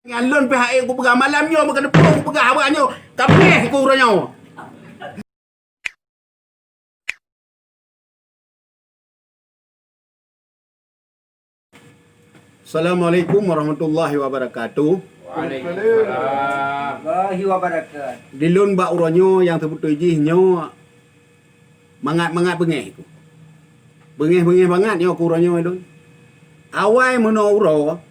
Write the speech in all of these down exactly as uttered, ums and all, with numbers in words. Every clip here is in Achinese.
Nyan lôn pih hase kupeugah, malam nyoe beukeudeuh kupeugah haba nyoe, kabeh keu uroe nyoe. Assalamualaikum warahmatullahi wabarakatuh. Waalaikumsalam. Warahmatullahi wabarakatuh. Di lôn bak uroe nyoe nyang teubeutôi jih nyoe mangat-mangat beungéh ku. Beungéh-beungéh bangat nyoe ku uroe nyoe lôn. Awai meunoe uroe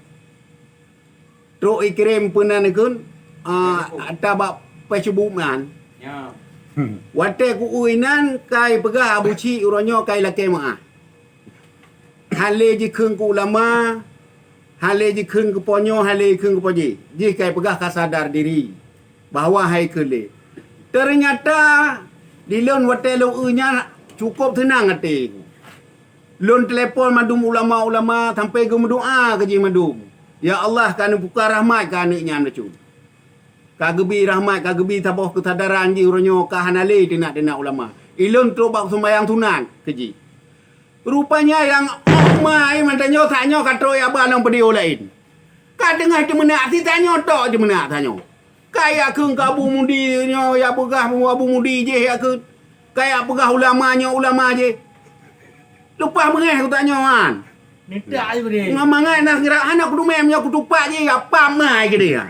trok ikirém peunan ikun ata bak Facebook nan. Ya. Watée ku inan kai peugah Abu Cik uroe nyoe kai lakée meuah. Hale jikheun keu ulama, hale jikheun keu ponyoe, hale jikheun keu poji. Jih kai peugah ka sadar diri bahwa hai keu lé. Ternyata di lôn watée lôn eu nyan cukop teunang até. Lôn telepon mandum ulama-ulama sampai geumeudoa keu jih mandum. Ya Allah ka neubuka rahmat keu aneuëk nyan bacut. Ka geubi rahmat, ka geubi saboh keusadaran jih uroe nyoe ka hana lé teunak-teunak ulama. Ilôn trok bak sumbayang sunat keu jih. Rupanya nyang ôk mai mantong nyoe tanyoe ka trok jak ba lam peudioh laén. Ka teungoh teumeunak si tanyoe tok teumeunak tanyoe. Ka jak kheun keu Abu Mudi nyoe jak peugah Abu Mudi jih jak kheun. Ka jak peugah ulama nyoe ulama jih. Leupah beungéh ku tanyoe han. Minta ayu deh. Ngon mangat na sira hana kudume meunyoe kutupak jih ya pam mai keudeh.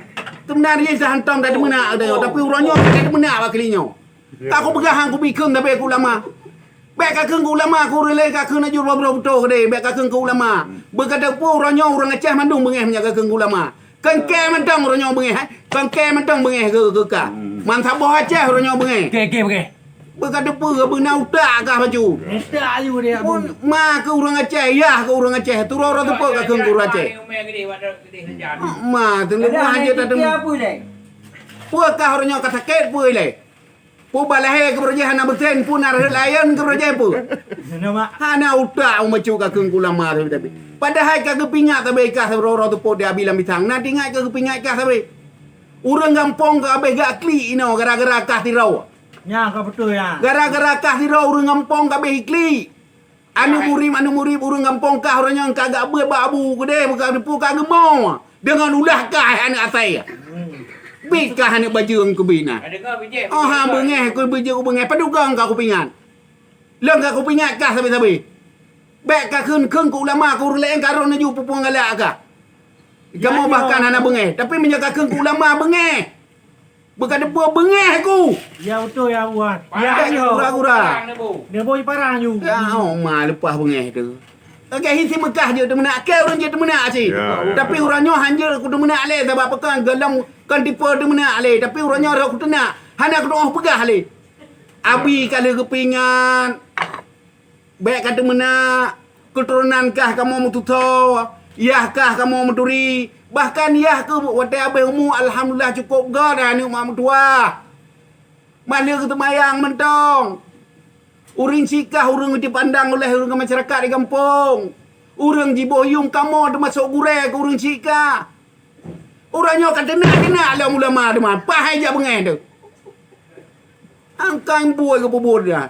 Teumeunan jih sahantong ka teumeunak keudeh tapi uroe nyoe ka teumeunak bak keulinyoe. Ka kupeugah han kubikheun sabe keu ulama. Bék ka kheun keu ulama keu ureuëng laén ka kheun aju droe-droe beutôi keudeh bék ka kheun keu ulama. Beuka teupeu uroe nyoe ureuëng Aceh mandum beungéh meunyoe ka kheun keu ulama. Kengke mantong uroe nyoe beungéh, kengke mantong beungéh keu keu ka. Man saboh Aceh uroe nyoe beungéh. Oke oke oke. Beuka teupeu beuna utak kah baju. Minta ayu deh abu. Mun ma keu ureuëng Aceh, yah keu ureuëng Aceh, turoe roh teupeu ka kheun keu ureuëng Aceh. Ma teuneuk buah je tateumé. Apa deh? Peue kah uroe nyoe ka sakét peue ilée? Peue balahé keu beureuja hana beusen, peue na rhot layeuen keu beureuja peue? Nama Hana utak umecu ka kheun keu ulama sabe-sabe. Padahai ka geupingat sabe kah sabe roh-roh teupot di abi lam bisang. Na tingat ka geupingat kah sabe. Ureuëng gampông ka abéh gak klik inoe gara-gara kah sidroe. Nya ka betul ya. Gara-gara kah sidroe ureuëng gampông ka abéh iklik. Aneuk murit, aneuk murit ureuëng gampông kah uroe nyoe ka gak beuet bak abu keudeh beuka teupeu ka geumo. Deungon ulah kah aneuk asai. Bit kah aneuk bajeueng keubiet na. Oh ha beungéh ku beujeueng beungéh padugong ka kupingat. Lôn ka kupingat kah sabe-sabe. Bék ka kheun-kheun keu ulama keu ureuëng laén ka rhot neujue pupueng galak kah. Kamoe bahkan hana beungéh, tapi meunyoe ka kheun keu ulama beungéh. Beuka teupeu beungéh ku. Ya betul ya buan. Ya Bék ayo. Gura-gura. Dia boy parang ju. Ya, oh, ma leupah beungéh tu. Lagée hiti Meukah je teumeunak, ke ureuëng je teumeunak cit. Ya, ya. Tapi uroe nyoe hanjeuet ku teumeunak lé sabab peue kan golom kon tipe teumeunak lé, tapi uroe nyoe rhot ku teunak. Hana ku tuoh peugah lé. Abi ka lheueh geupeuingat. Bék ka teumeunak, keuturonan kah kamoe meututoe, yah kah kamoe meuturi, bahkan yah keuh watée abéh umu alhamdulillah cukop göt aneuk mak meutuwah. Mah lheueh geuteumayang mantong. Ureuëng syiek kah ureuëng dipandang oleh ureuëng masyarakat di gampông. Ureuëng jiboh yuem kamoe teumasok gurée keu ureuëng syiek kah. Uroe nyoe ka teunak-teunak lom ulama teuma, paih jak beungéh tu. Angkai bui keu peubuet dah.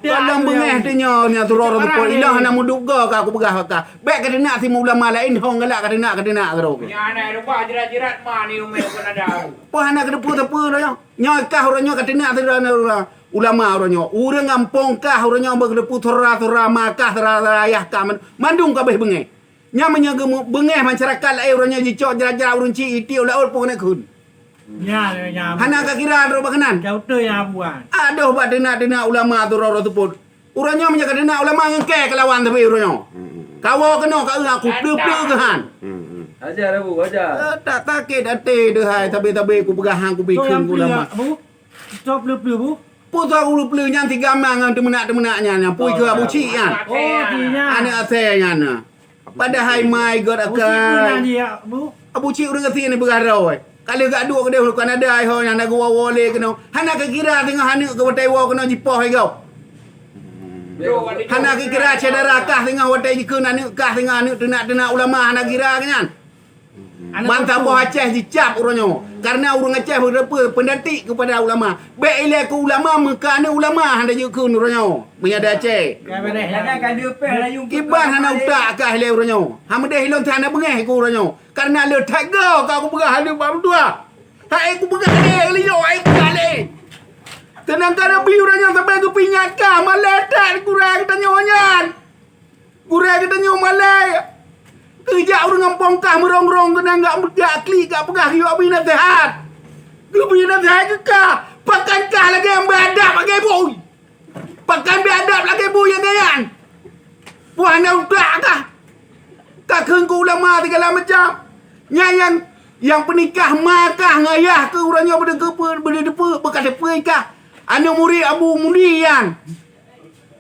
Kalon beungéh tu nyoe nyang turoe-turoe teupot ilah hana meuduga ka kupeugah ka. Bék ka teunak simu ulama laén hong galak ka teunak ka teunak keudroe. Nya aneuk rubah jirat-jirat ma ni umé pun ada. Peue hana keudeupeue sapeue uroe nyoe. Nyoe kah uroe nyoe ka teunak sidroe ulama uroe nyoe. Ureuëng gampông kah uroe nyoe beukeudeupeue thora-thora ma kah thora-thora ayah kah man- mandum ka béh beungéh. Nyan meunyoe geumu- beungéh masyarakat laén uroe nyoe jicok jrat-jrat ureuëng cit itiek u laôt pun keuneuk kheun. Ya ya. Hana ka kira droe bak keunan. Kau tu ya buan. Adoh bak teunak-teunak ulama tu rot-rot teupot. Uroe nyoe meunyoe ka teunak ulama ngeungke keu lawan sabe uroe nyoe. Kawoe keunoe ka eu aku pleu-pleu geuhan. Ajar Abu, ajar. Eh, tak sakét até deuhai sabe-sabe ku peugah hang ku bikheun ku ulama. Abu. Stop pleu-pleu bu. Peue sa ureuëng pleu nyan si Gamal ngon teumeunak-teumeunak nyan, nyan pui keu Abu Cik nyan. Oh, di nyan. Aneuk asai nyan na. Padahai mai göt Abu Cik pun akai. Abu. Abu Cik ureuëng gasien ni peugah droe. Ka lheueh gak duek keudeh u Kanada ai ho nyang na geuwoe-woe lé keunoe. Hana keu kira teungoh aneuk keu watée woe keunoe jipoh ai gob. Hana keu kira syedara kah teungoh watée jikheun aneuk kah teungoh aneuk teunak-teunak ulama hana kira keu nyan. Ban saboh Aceh jicab uroe nyoe. Karena ureuëng Aceh beureupeue peundatik keupada ulama. Bék ilée keu ulama, meuka aneuëk ulama hana jeuet kheun uroe nyoe. Meunyoe di Aceh. Kiban hana utak kah ilée uroe nyoe. Hameudeh ilôn hana beungéh keu uroe nyoe. Karena le that go ka kupeugah hana bak meutuah. Hai kupeugah lé, liyo hai kupeugah lé. Teunang ka neubi uroe nyoe sabai geupeuingat kah, malée that gurée geutanyoe nyan. Gurée geutanyoe malée. Keujak ureuëng gampông kah meurong-rong keunang gak meujak klik gak peugah geuyue bri naseuhat. Geubri naseuhat keu kah, pakon kah lagée beadab lagée bui. Pakon beadab lagée bui nyang nyan. Puah na utak kah. Ka kheun keu ulama sigala macam. Nyan nyang, nyang peunikah ma kah ngon ayah keu uroe nyoe beudeukeue, beudeukeue, beukateupeue kah. Aneuëk murit Abu Mudi nyan.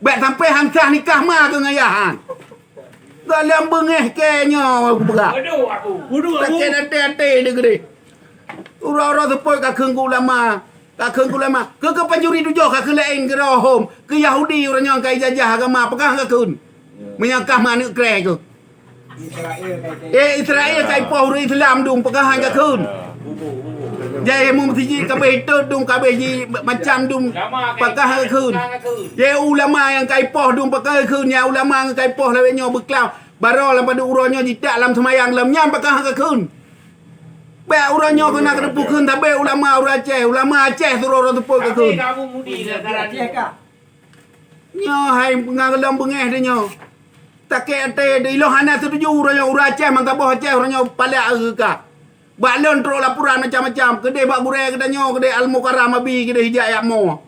Bék sampai han sah nikah ma keu ngon ayah han. Gohlom beungéh kée nyoe kupeugah. Sakét até-até lé keudeh. Uroe-uroe seupôt ka kheun keu ulama. Ka kheun keu ulama. Keu, keu pancuri tujoh ka kheun laén keu roh hom. Keu Yahudi uroe nyoe ka ijajah agama, peugah ka kheun. Meunyoe kah ma aneuëk krée keuh. Eh, Israel ka ipoh ureuëng Islam dum, peugah han ka kheun. Jai meuseujid ka abéh itot dum, ka abéh ji macam dum, peugah han ka kheun. Jai ulama nyang ka ipoh dum, peugah han ka kheun. Nyang ulama nyang ka ipoh lawét nyoe beuklam. Baroe lam padub uroe nyoe jitak lam seumayang lam nyan, peugah han ka kheun. Bék uroe nyoe keunan ka teupeu kheun, tapi ulama ureuëng Aceh, ulama Aceh suroh uroe seupôt ka kheun. Nyoe hai ngon lom beungéh tanyoe. Sakét até ilôn hana seutuju uroe nyoe, ureuëng Aceh, meusaboh Aceh uroe nyoe palak keu kah. Bak lôn trok laporan macam-macam, keudeh bak gurée geutanyoe, keudeh Al-Mukarram Abi, keudeh ijak yak mo.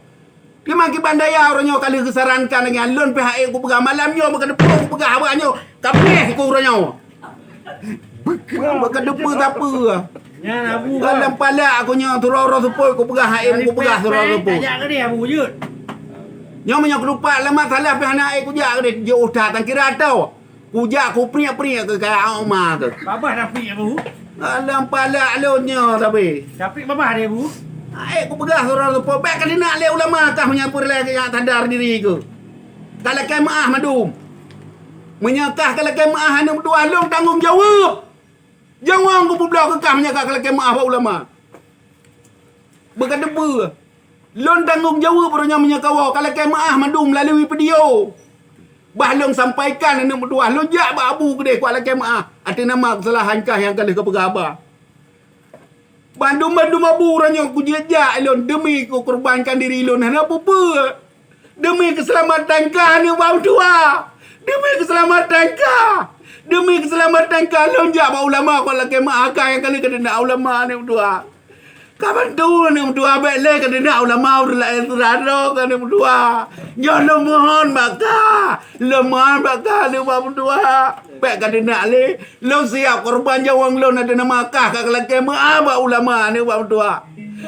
Teuma kiban daya uroe nyoe ka lheueh geusarankan lagée nyan, lôn pih hase kupeugah malam nyoe, beukeudeupeue kupeugah haba nyoe, ka abéh keu uroe nyoe. Beukeudeupeue sapeue. Nyan Abu. Dalam palak aku nyoe suroh-suroh seupôt kupeugah, hase kupeugah suroh-suroh seupôt. Tajak keudeh Abu jeuet. Nyoe meunyoe keudupat lama salah pih hana hase kujak keudeh, jeuet ustaz tan kira tau. Kujak kupriek-priek keu kaya Oma tu. Babah tapi Abu. Dalam palak lôn nyoe tapi. Tapi babah dia Abu. Hase kupeugah suroh seupôt, bék ka teunak lé ulama kah meunyoe peureulée keu nyang sadar diri keuh. Ka lakée meuáh mandum. Meunyoe kah ka lakée meuáh aneuëk meutuah lôn tanggong jaweueb. Nyawöng kupeubloe keu kah meunyoe kah ka lakée meuáh bak ulama. Beukeudeupeue. Lôn tanggong jaweueb uroe nyoe meunyoe kawoe ka lakée meuáh mandum meulalu video. Bah lôn sampaikan aneuëk meutuah, lôn jak bak Abu keudeh kuat lakée meuáh. Até nama keusalahan kah nyang ka lheueh kapeugah haba. Bandum-bandum Abu uroe nyoe kujeuet jak ilôn deumi kukorbankan diri lôn hana peue-peue. Deumi keuseulamatan kah aneuëk bak meutuah. Deumi keuseulamatan kah. Deumi keuseulamatan kah lôn jak bak ulama kon lakée meuáh kah nyang ka lheueh kateunak ulama aneuëk meutuah. Ka bantu aneuëk meutuah bék lé kateunak ulama ureuëng laén seurah droe keu aneuëk meutuah. Nyoe lôn mohon bak kah. Lôn mohon bak kah aneuëk bak meutuah. Bék kateunak lé. Lôn siap korban nyawöng lôn até nama kah ka lakée meuáh bak ulama aneuëk bak meutuah.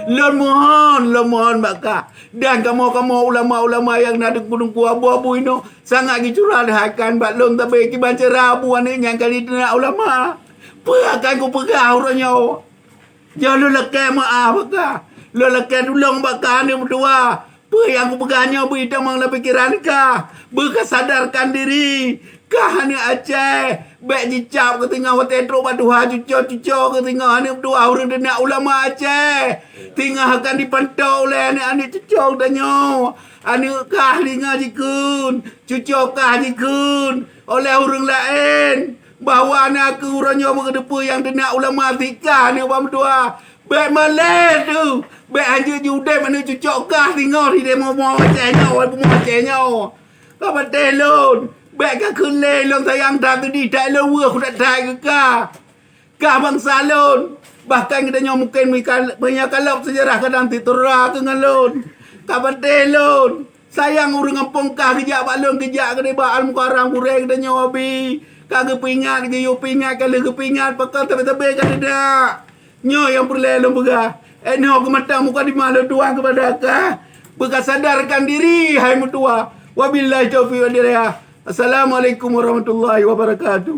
Lôn mohon, lôn mohon bak kah. Dan kamoe-kamoe ulama-ulama nyang na teungku-teungku abu-abu inoe sangat jicurah lé hai kan bak lôn sabe kiban cara abu aneuëk nyang ka jiteunak ulama. Peue akan kupeugah uroe nyoe? Nyoe lôn lakée meuáh bak kah. Lôn lakée tulông bak kah aneuëk meutuah. Peue nyang kupeugah nyoe beuitamong lam pikeran kah, beukasadarkan diri. Kah aneuëk Aceh, bék jicab keu singoh watée trok bak tuha cuco-cuco keu singoh aneuëk meutuah ureuëng teunak ulama Aceh. Singoh akan dipantô ulée aneuëk-aneuëk cuco geutanyoe. Aneuëk kah singoh jikheun, cuco kah jikheun oleh ureuëng laén bahwa na keuh uroe nyoe beukeudeupeue nyang teunak ulama sikah aneuëk bak meutuah. Bék malée teuh, bék hanjeuet jiudeb aneuëk cucok kah singoh di demo mo Aceh nyoe, bumoe Aceh nyoe. Ka patéh lôn, bék kakheun lé lôn sayang that keudeh that lôn weueh kudat that keu kah. Kah bansa lôn, bahkan geutanyoe mungken meuka-, meunyoe kalab seujarah kadang titura keu ngon lôn. Ka patéh lôn, sayang ureuëng gampông kah geujak bak lôn, geujak keudeh bak Al-Mukarram gurée geutanyoe Abi. Ka geupeuingat, geuyue peuingat, ka lheueh geupeuingat, pakon sabe-sabe ka teudak. Nyoe nyang peureulée lôn peugah. Eh, nyoe keuh mantong mukadimah lôn tuan keupada kah. Beukasadarkan diri, hai meutuah. Wabillahi taufiq wal hidayah. Assalamualaikum warahmatullahi wabarakatuh.